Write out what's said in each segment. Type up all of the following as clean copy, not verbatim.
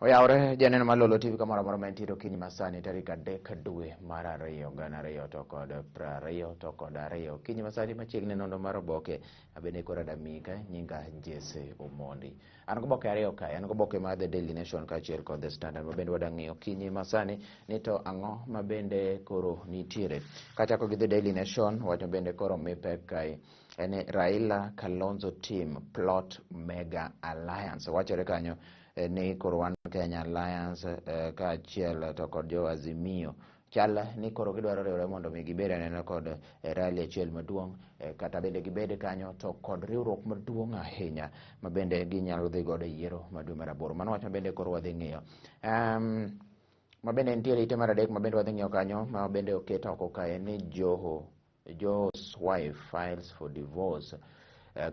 Oyawore janeno mar Lolo TV kamoro amora ma entiere okinyi masani tarik 3 dwe mar 2 2022. Okinyi masani machiegni nono mar oboke abende koro adamika nyinga Jesse Omondi. An goboke ariyo kae, an goboke mar The Daily Nation kaachiel kod The Standard mabende wadwa ng'iyo okinyi masani ni to ang'o mabende koro nitiere. Kachako gi The Daily Nation, wach mabende koro mi pek kae en ni Raila Kalonzo team plot mega alliance. Wachore kanyo ni koro One Kenya Alliance kaachiel to kod jo Azimio chal ni koro gidwaro riwore mondo mi gibed anena kod rally achiel maduong', kata bende gibed kanyo to kod riwruok maduong' ahinya ma bende ginyalo dhi godo e yiero ma dwe mar aboro. Mano wach ma bende koro wadhi ng'iyo. Ma bende nitiere ite mar adek ma bende wadhi ng'iyo kanyo ma bende oket oko kae ni Joho's wife files for divorce.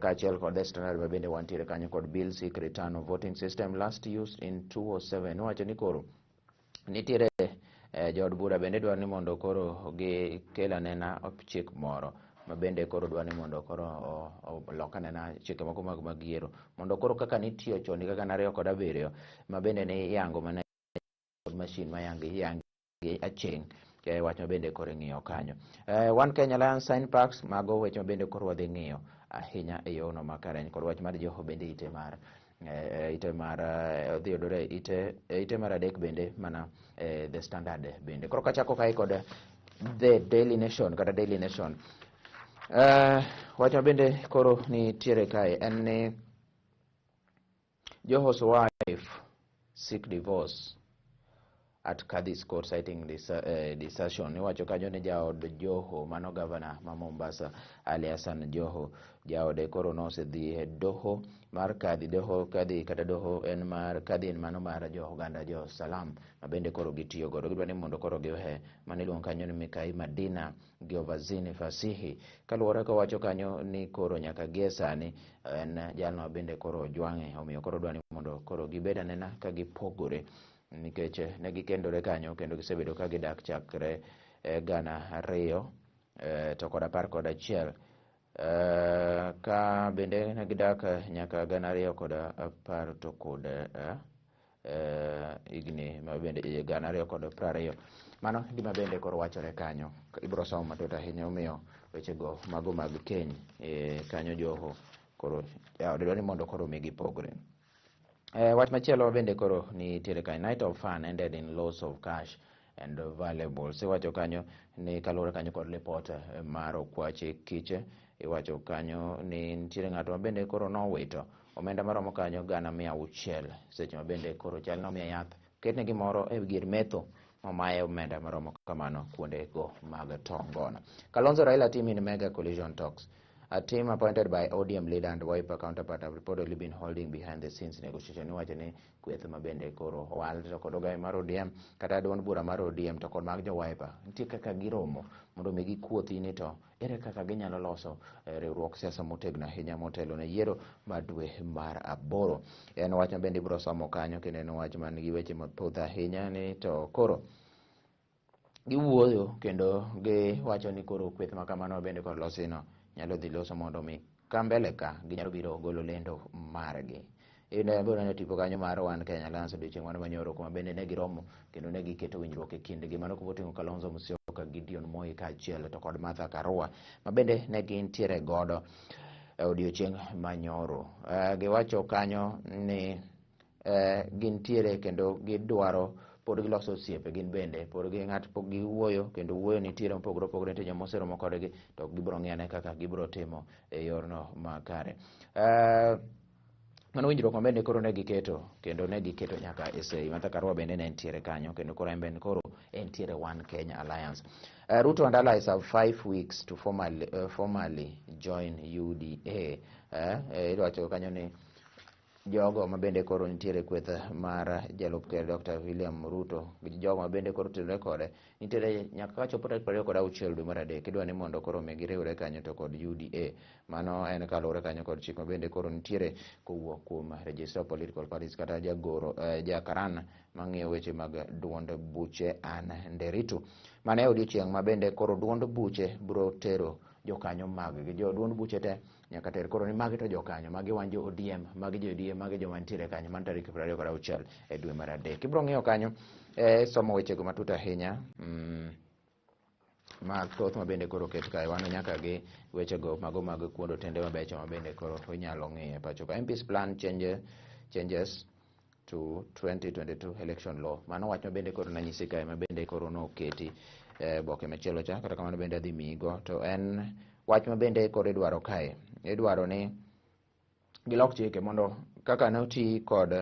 Kaachiel kod The Standard ma bende wantiere kanyo kod Bill seek return of voting system last used in 2007. Nowacho ni koro nitiere jood bura bende dwaro ni mondo koro gikel anena chik moro ma bende koro dwaro ni mondo koro olok anena chike moko mag yiero mondo koro kaka nitiyo chon higa 2007 ma bende ne iyango mana kod mashin ma yangi yangi aching' wach ma bende koro ing'iyo kanyo. One Kenya Alliance sign pacts, mago weche ma bende koro wadhi ng'iyo ahinya e yono makare kod wach mar Joho bende ite mar odhi yudore ite mar adek bende mana The Standard bende. Koro kachako kae kod The Daily Nation kata Daily Nation. Wach ma bende koro nitiere kae en ni Joho's wife seek divorce at Kadhi's court citing desertion. Iwacho kanyo ni jaod Joho, mano gavana ma Mombasa Ali Hassan Joho, jaode koro nosedhi e doho mar Kadhi. Doho Kadhi kata doho en mar Kadhi en mano mar jo oganda jo Salam ma bende koro gitiyo godo. Gidwa ni mondo koro giwe mano iluongo kanyo ni Mikai Madina Giovazini Fasihi. Kaluwore kowacho kanyo ni koro nyaka gie sani en jalno bende koro ojwang'e, omiyo koro dwa ni mondo koro gibed anena ka gipogore nikech ne gikendore kanyo kendo gisebedo ka gidak chakre 2011, ka bende ne gidak nyaka 2010 to kod higni ma bende 2020. Mano gima bende koro wachore kanyo, ibiro somo matut ahinya. Omiyo wechego mago mag keny kanyo Joho koro jaode dwa ni mondo koro mi gipogre. Wach machielo bende koro nitiere kanyo, night of fun ended in loss of cash and valuables. Iwacho kanyo ni kaluwore kanyo kod lipot mar okwache kich, iwacho kanyo ni nitiere ng'ato ma bende koro nowito omenda maromo kanyo 600,000 seche ma bende koro chal nomiye yath ketne gimoro e gir metho momaye omenda maromo kamano kuonde go mag tongono. Kalonzo Raila team in mega coalition talks. A team appointed by ODM leader and Wiper counterpart have reportedly been holding behind the scenes negotiation. Iwacho ni kweth ma bende koro owal to kod ogaye mar ODM kata duond bura mar ODM to kod mag jo Wiper nitie kaka giromo mondo mi gikuothi ni to ere kaka ginyalo loso riwruok siasa motegno ahinya motelo ne yiero mar dwe mar aboro. En wach ma bende ibiro somo kanyo kendo en wach man gi weche mathoth ahinya ni to koro giwuoyo kendo giwacho ni koro kweth ma kamano bende kod losino nyalo dhi loso mondo mi ka mbele ka ginyalo biro golo lendo margi. Biro neno tipo kanyo mar One Kenya Alliance odiochieng' mano manyoro kuma bende ne giromo kendo ne giketo winjruok e kindgi. Mano kuma oting'o Kalonzo Musyoka, Gideon Moi kaachiel to kod Martha Karua ma bende ne gintiere godo e odiochieng' manyoro. Giwacho kanyo ni gintiere kendo gidwaro pod giloso osiepe gin bende pod gi ng'at pok giwuoyo kendo wuoyo nitiere mopogore opogore, nitie joma oseromo kodgi to gibiro ng'iyo ane kaka gibiro timo e yorno makare. Mano winjruok ma bende koro ne giketo kendo ne giketo nyaka e sei. Martha Karua bende ne nitiere kanyo kendo koro en bende koro entiere One Kenya Alliance. Ruto and allies have 5 weeks to formally join UDA. Iwacho kanyo ni jogo ma bende koro nitiere kweth mar jalup ker Dr. William Ruto gi jogo ma bende koro tenore kode nitiere nyaka kachopo tarik 26 dwe mar adek idwa ni mondo koro mi giriwre kanyo to kod UDA. Mano en kaluwore kanyo kod chik ma bende koro nitiere kowuok kuom Registrar of Political Parties kata jagoro jakaran mang'iyo weche mag duond buche Ann Nderitu. Mano e odiochieng' ma bende koro duond buche biro tero jokanyo mag gi jo duond buche te. Nyaka ter koro ni magi to jokanyo, magi wan jo ODM, magi jo ODM, magi joma nitiere kanyo, mano tarik 26 e dwe mar adek. Ibiro ng'iyo kanyo, somo wechego matut ahinya. Mathoth ma bende koro oket kae, wan nyaka gi wechego mago mag kuondo tende mabecho ma bende koro inyalo ng'iyo e pacho ka. MPs plan changes to 2022 election law. Mano wach ma bende koro nanyisi kae, ma bende koro noketi e boke machielo cha. Kata kamano bende adhi miyigo, to en wach ma bende koro idwaro kae. Idwaro ni gilok chike mondo kaka ne oti kod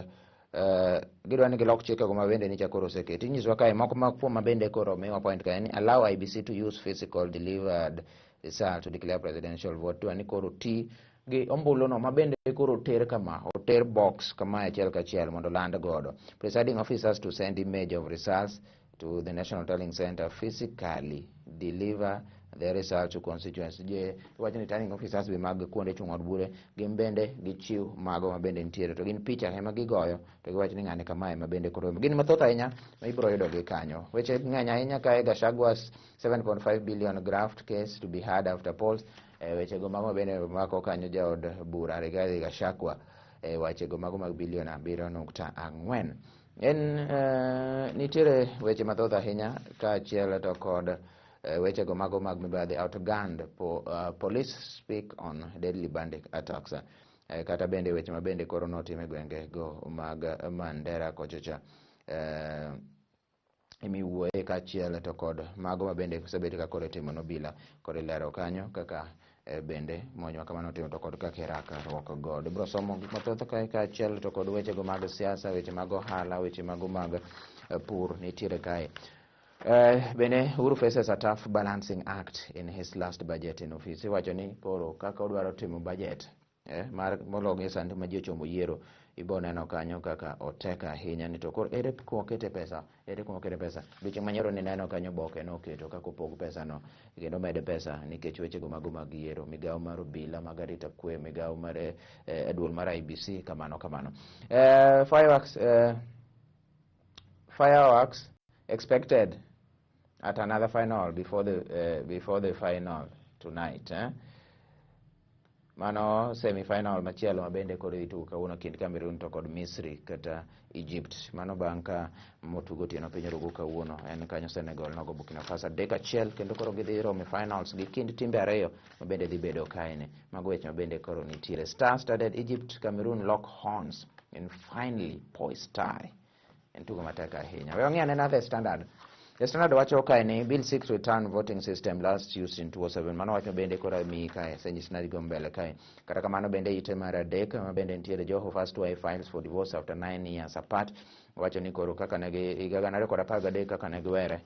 gidwa ni gilok chikego ma bende nicha koro oseketi. Inyisowa kae moko ma kuom ma bende koro miwa point kae ni allow IEBC to use physical delivered result to declare presidential vote. Dwa ni koro ti gi ombuluno ma bende koro oter kama, oter box kama achiel kachiel mondo land godo. Presiding officers to send image of results to the National Tallying Center, physically deliver the result to constituents. Je iwacho ni returning officers be mag kuonde chung' od bure gin bende gichiw mago ma bende nitiere, to gin picha ema gigoyo to giwacho ni ng'ani kamae ma bende koro gin mathoth ahinya ma ibiro yudo gi kanyo. Weche ng'eny ahinya kae. Gachagua's 7.5 billion graft case to be heard after polls. Wechego mago bende mako kanyo jaod bura Rigathi Gachagua, wachego mago mag bilion 7.4 en nitiere weche mathoth ahinya kaachiel to kod wechego mago mag mibadhi. Outgunned police speak on deadly bandit attacks. Kata bende weche ma bende koro notim e gwenge go mag Mandera kochocha emiwuoye, kaachiel to kod mago ma bende osebet ka koro itimo nobila koro ilero kanyo kaka bende monj ma kamano otimo to kod kaka irakruok godo. Ibiro somo gik mathoth kae, kaachiel to kod wechego mag siasa, weche mag ohala, weche mago mag pur nitiere kae. Bende Uhuru faces a tough balancing act in his last budget in office. Iwacho ni koro kaka odwaro timo budget mar mologi sani ma ji ochomo yiero, ibo neno kanyo kaka otek ahinya ni to koro ere kuma okete pesa, ere kuma okete pesa. Odiochieng' manyoro ni neno kanyo oboke noketo kaka opog pesa no kendo med pesa nikech wechego mago mag yiero, migawo mar obila mag arita kwe, migawo mar duol mar IEBC, kamano kamano. Fireworks expected at another final before the final tonight, eh? Mano semi-final machielo ma bende koro itugo kawuono kind Cameroon to kod Misri kata Egypt. Mano bang' ka motugo otieno piny orugo kawuono en kanyo Senegal nogo Burkina Faso 3-1, kendo koro gidhi romo e finals gi kind timbe ariyo ma bende dhi bedo kaeni. Mago weche ma bende koro nitiere. Star studded Egypt Cameroon lock horns in finally poised tie. En tugo matek ahinya. We wang'i anena The Standard. The Standard wacho kae ni bill seeks to return voting system last used in 2007. Mano wacho bende koro miyi kae, senyis na go mbele kae. Kata kamano bende ite mar adek ma bende nitiere Joho first wife files for divorce after 9 years apart. Wacho ni koro kaka ne gi higa 2013 kaka ne giwere.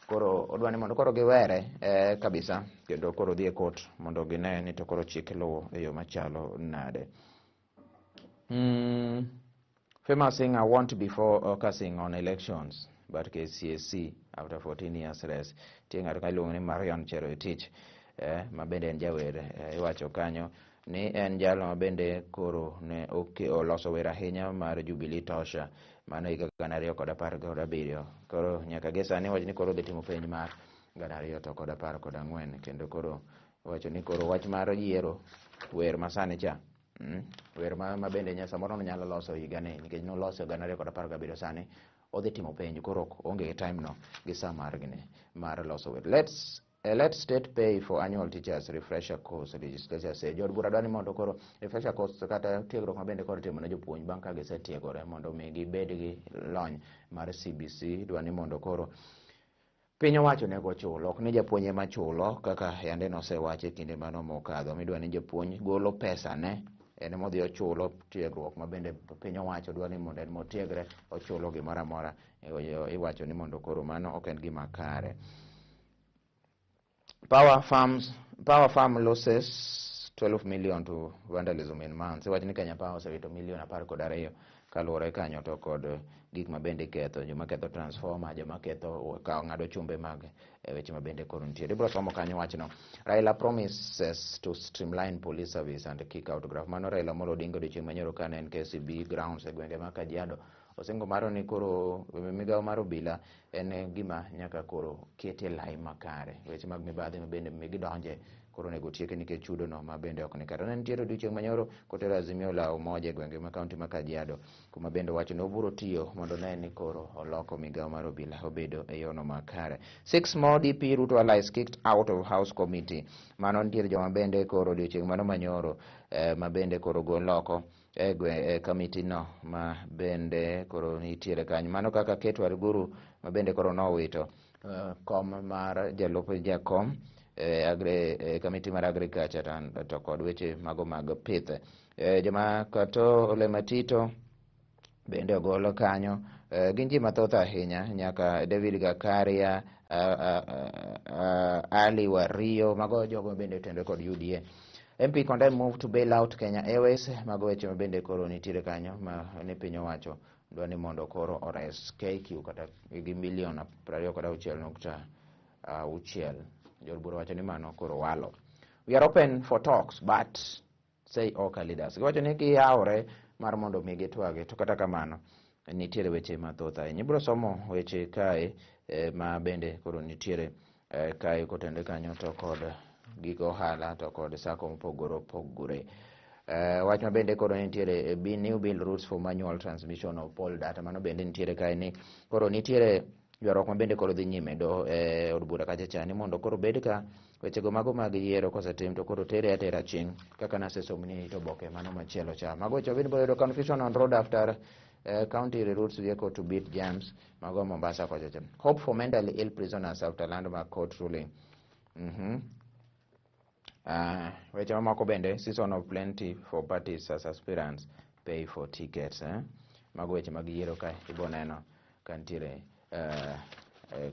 Koro odwa ni mondo koro giwere kabisa, kendo koro dhi e court mondo gine ni to koro chik luwo e yo machalo nade. Famous singer won't be focusing on elections but KCSE after 14 years rest. Tie ng'ato ka iluongo ni Marion Cherotich, ma bende en jawer, iwacho kanyo ni en jalo ma bende koro ne oloso wer ahinya mar Jubilee Tosha, mano higa 2017. Koro nyaka gi sani iwacho ni koro dhi timo penj mar 2014, kendo koro iwacho ni koro wach mar yiero wer masani cha, Wer ma bende nya samoro nonyalo loso higani nikech noloso 2017, sani odhi timo penj, koro ok onge gi time no gi sa mar gini mar loso wer. Let state pay for annual teachers refresher course, legislature say. Jood bura dwa ni mondo koro refresher course kata tiegruok ma bende koro itimo ne jopuonj bang' ka gisetiegore mondo mi gibed gi lony mar CBC, dwa ni mondo koro piny owacho onego ochul, ok ni japuonj ema chulo kaka yande nosewachi e kinde mano mokadho. Midwa ni japuonj golo pesa ne en emodhi ochulo tiegruok ma bende piny owacho dwa ni mondo en motiegre ochulo gimoro amora. Iwacho ni mondo koro mano ok en gima kare. Power firm loses 12 million to vandalism in months. Iwacho ni Kenya Power osewito milion 12 kaluwore kanyo to kod gik ma bende iketho, joma ketho transformer, joma ketho kawo ng'ado chumbe mag weche ma bende koro nitie. Ibiro somo kanyo wachno. Raila promises to streamline police service and kick out graft. Mano Raila Amolo Odinga odiochieng' manyoro kane en KCB grounds e gwenge ma Kajiado. Osingo maro ni koro migawo mar obila en gima nyaka koro ketie lai makare. Weche mag mibadhi ma bende gidonje. koro onego tieke nikech chudo no ma bende ok ni kare. Ne nitiere odiochieng' manyoro kotero Azimio la Umoja e gwenge ma kaunti ma Kajiado, kuma bende owacho ni obiro tiyo mondo ne ni koro oloko migawo mar obila obedo e yono makare. Six more DP Ruto allies kicked out of House Committee. Mano nitiere joma bende koro odiochieng' mano manyoro ma bende koro gol oko e gwe e committee no ma bende koro nitiere kanyo. Mano kaka Kate Waruguru ma bende koro nowito kom mar jalup jakom e committee mar agriculture to kod weche mago mag pith. Joma Kato Ole Matito bende ogol kanyo. Gin ji mathoth ahinya, nyaka David Gakaria, Ali Wario, mago jogo bende otenore kod UDA. MP condemn move to bail out Kenya Airways, mago weche ma bende koro nitiere kanyo ma ni piny owacho dwa ni mondo koro ores KQ kata gi milion 26.6. Jod bura wacho ni mano koro walo. We are open for talks, but say OKA leaders. Giwacho ni giyawre mar mondo mi gitwagi, to kata kamano nitiere weche mathoth ahinya. Ibiro somo weche kae ma bende koro nitiere kae kotenore kanyo to kod gik ohala to kod sako mopogore opogore. Wach ma bende koro nitiere new bill rules for manual transmission of poll data, mano bende nitiere kae ni koro nitiere ywaruok ma bende koro dhi nyime do od bura kacha cha ni mondo koro bed ka wechego mago mag yiero kosetim to koro tere atera chieng' kaka nasesomni to oboke mano machielo cha. Mago weche mabende boyudo confusion on road after county reroutes vehicle to beat jams, mago Mombasa kocha cha. Hope for mentally ill prisoners after landmark court ruling. Weche mamoko bende, season of plenty for parties as aspirants pay for tickets. Eh? Mago weche mag yiero kae ibo neno ka nitiere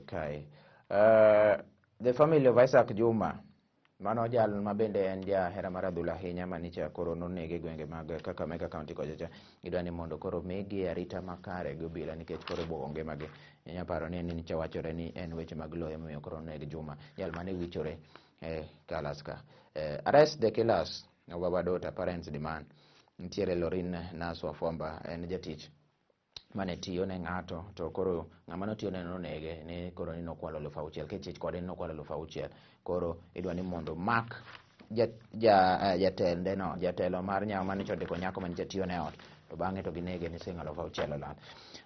kae. The family of Isaac Juma, mano jal ma bende en jahera mar adhula ahinya manicha koro nonege e gwenge mag Kakamega County kocha cha, gidwa ni mondo koro migi arita makare gi obila nikech koro ibuogo ngimagi. Inya paro ni en nicha wachore ni en weche mag lowo emomiyo koro oneg Juma, jal mane wichore e Kalaska. Arrest the killers of our daughter, parents demand. Nitiere Lorin Naswa Fwamba, en jatich mane tiyo ne ng'ato to koro ng'ama notiyo ne nonege ni koro ni nokwalo 6,000 kichich kode ni nokwalo 6,000. Koro idwa ni mondo mak jatende no, jatelo mar nyawo mane ondiko nyako mane tiyo ne ot, to bang'e to ginege ni siling 6,000 olal.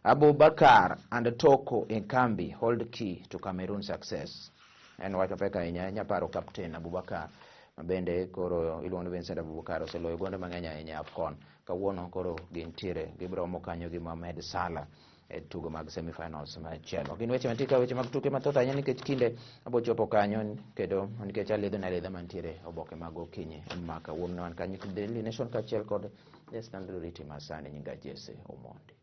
Abubakar and Toko Ekambi hold key to Cameroon success. En wach mapek ahinya. Inya paro captain Abubakar ma bende koro iluongo ni Vincent Abubakar oseloyo gonde mang'eny ahinya e AFCON. Kawuono koro gintiere, gibiro romo kanyo gi Mohamed Salah e tugo mag semifinals machielo. Gin weche mantie ka, weche mag tuke mathoth ahinya nikech kinde abo chopo kanyo kendo nikech alidho ne alidha mantiere oboke mag okinyi ma kawuono wan kanyo Daily Nation kaachiel kod The Standard. Riti masani nyinga Jesse Omondi.